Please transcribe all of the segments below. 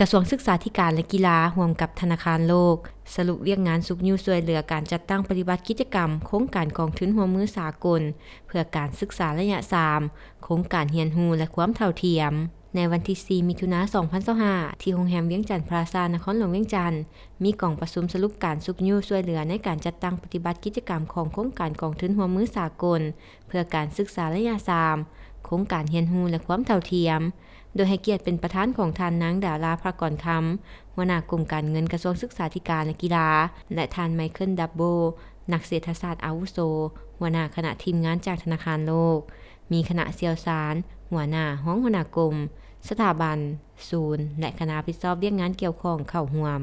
ກະຊວງສຶກສາທິການ ແລະ ກິລາ ຮ່ວມກັບທະນາຄານໂລກ ສະຫຼຸບວຽກງານຊຸກຍູ້ຊ່ວຍເຫຼືອການຈັດຕັ້ງປະຕິບັດກິດຈະກຳໂຄງການກອງທຶນຮ່ວມມືສາກົນ ເພື່ອການສຶກສາໄລຍະສາມ ໂຄງການຮຽນຮູ້ ແລະ ຄວາມເທົ່າທຽມ. ໃນວັນທີສີ່ ມິຖຸນາ ສອງພັນຊາວຫ້າ ທີ່ໂຮງແຮມວຽງຈັນພລາຊາ ນະຄອນຫຼວງວຽງຈັນ ມີກອງປະຊຸມສະຫຼຸບການຊຸກຍູ້ຊ່ວຍເຫຼືອໃນການຈັດຕັ້ງປະຕິບັດກິດຈະກຳຂອງໂຄງການກອງທຶນຮ່ວມມືສາກົນ ເພື່ອການສຶກສາໄລຍະສາມ ໂຄງການຮຽນຮູ້ ແລະ ຄວາມເທົ່າທຽມ ໂດຍໃຫ້ກຽດເປັນປະທານຂອງທ່ານນາງ ດາລາ ພາກອນຄຳ ຫົວໜ້າກົມການເງິນ ກະຊວງສຶກສາທິການ ແລະ ກິລາ ແລະ ທ່ານ ໄມເຄິນ ດັບເບິລ ນັກເສດຖະສາດອາວຸໂສ ຫົວໜ້າຄະນະທີມງານຈາກທະນາຄານໂລກ, ມີຄະນະຊ່ຽວຊານ, ຫົວໜ້າ, ຮອງຫົວໜ້າກົມ, ສະຖາບັນ, ສູນ ແລະ ຄະນະຮັບຜິດຊອບວຽກງານກ່ຽວຂ້ອງເຂົ້າຮ່ວມ.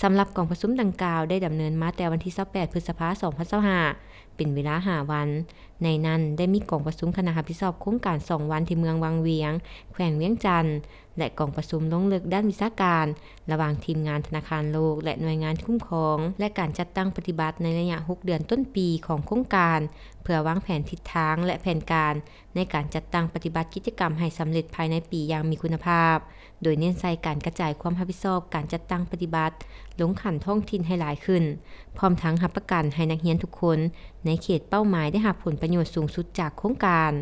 ສຳລັບກອງປະຊຸມດັ່ງກ່າວໄດ້ດຳເນີນມາແຕ່ວັນທີຊາວແປດ ພຶດສະພາ ສອງພັນຊາວຫ້າ ເປັນເວລາຫ້າວັນ. ໃນນັ້ນໄດ້ມີກອງປະຊຸມຄະນະຮັບຜິດຊອບໂຄງການສອງວັນທີ່ເມືອງວັງວຽງ ແຂວງວຽງຈັນ ແລະ ກອງປະຊຸມລົງເລິກດ້ານວິຊາການ ລະຫວ່າງທີມງານທະນາຄານໂລກ ແລະ ໜ່ວຍງານຄຸ້ມຄອງ ແລະ ການຈັດຕັ້ງປະຕິບັດໃນໄລຍະຫົກເດືອນຕົ້ນປີຂອງໂຄງການ ເພື່ອວາງແຜນທິດທາງ ແລະ ແຜນການໃນການຈັດຕັ້ງປະຕິບັດກິດຈະກຳໃຫ້ສຳເລັດພາຍໃນປີຢ່າງມີຄຸນນະພາບ, ໂດຍເນັ້ນໃສ່ການກະຈາຍຄວາມຮັບຜິດຊອບການຈັດຕັ້ງປະຕິບັດລົງຂັ້ນທ້ອງຖິ່ນໃຫ້ຫຼາຍຂຶ້ນ, ພ້ອມທັງຮັບປະກັນໃຫ້ນັກຮຽນທຸກຄົນໃນເຂດເປົ້າໝາຍໄດ້ຮັບຜົນປະໂຫຍດສູງສຸດຈາກໂຄງການ.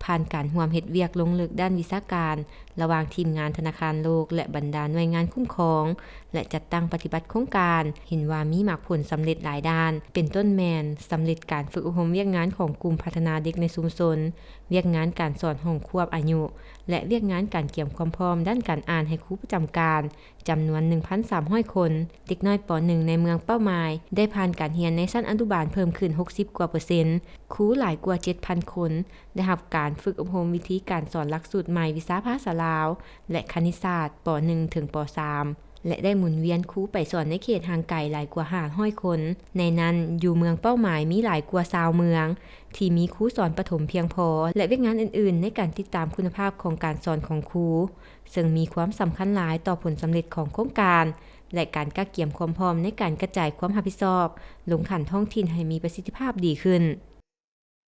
ຜ່ານການຮ່ວມເຮັດວຽກລົງເລິກດ້ານວິຊາການ ລະຫວ່າງທີມງານທະນາຄານໂລກ ແລະ ບັນດາໜ່ວຍງານຄຸ້ມຄອງ ແລະ ຈັດຕັ້ງປະຕິບັດໂຄງການ, ເຫັນວ່າມີໝາກຜົນສຳເລັດຫຼາຍດ້ານ, ເປັນຕົ້ນແມ່ນ ສຳເລັດການຝຶກອົບຮົມວຽກງານຂອງກຸ່ມພັດທະນາເດັກໃນຊຸມຊົນ, ວຽກງານການສອນຫ້ອງຄວບອາຍຸ ແລະ ວຽກງານການກຽມຄວາມພ້ອມດ້ານການອ່ານໃຫ້ຄູປະຈຳການ ຈຳນວນໜຶ່ງພັນສາມຮ້ອຍຄົນ. ເດັກນ້ອຍ ປໍໜຶ່ງ ໃນເມືອງເປົ້າໝາຍໄດ້ຜ່ານການຮຽນໃນຊັ້ນອະນຸບານເພີ່ມຂຶ້ນຫົກສິບກວ່າເປີເຊັນ, ຄູຫຼາຍກວ່າເຈັດພັນຄົນ ໄດ້ຮັບການຝຶກອົບຮົມວິທີການສອນຫຼັກສູດໃໝ່ວິຊາພາສາລາວ ແລະ ຄະນິດສາດ ປໍໜຶ່ງ ເຖິງ ປໍສາມ ແລະ ໄດ້ໝູນວຽນຄູໄປສອນໃນເຂດຫ່າງໄກຫຼາຍກວ່າຫ້າຮ້ອຍຄົນ. ໃນນັ້ນ, ຢູ່ເມືອງເປົ້າໝາຍມີຫຼາຍກວ່າຊາວເມືອງ ທີ່ມີຄູສອນປະຖົມພຽງພໍ ແລະ ວຽກງານອື່ນໆໃນການຕິດຕາມຄຸນນະພາບຂອງການສອນຂອງຄູ, ເຊິ່ງມີຄວາມສຳຄັນຫຼາຍຕໍ່ຜົນສຳເລັດຂອງໂຄງການ ແລະ ການກະກຽມຄວາມພ້ອມໃນການກະຈາຍຄວາມຮັບຜິດຊອບລົງຂັ້ນທ້ອງຖິ່ນໃຫ້ມີປະສິດທິພາບດີຂຶ້ນ.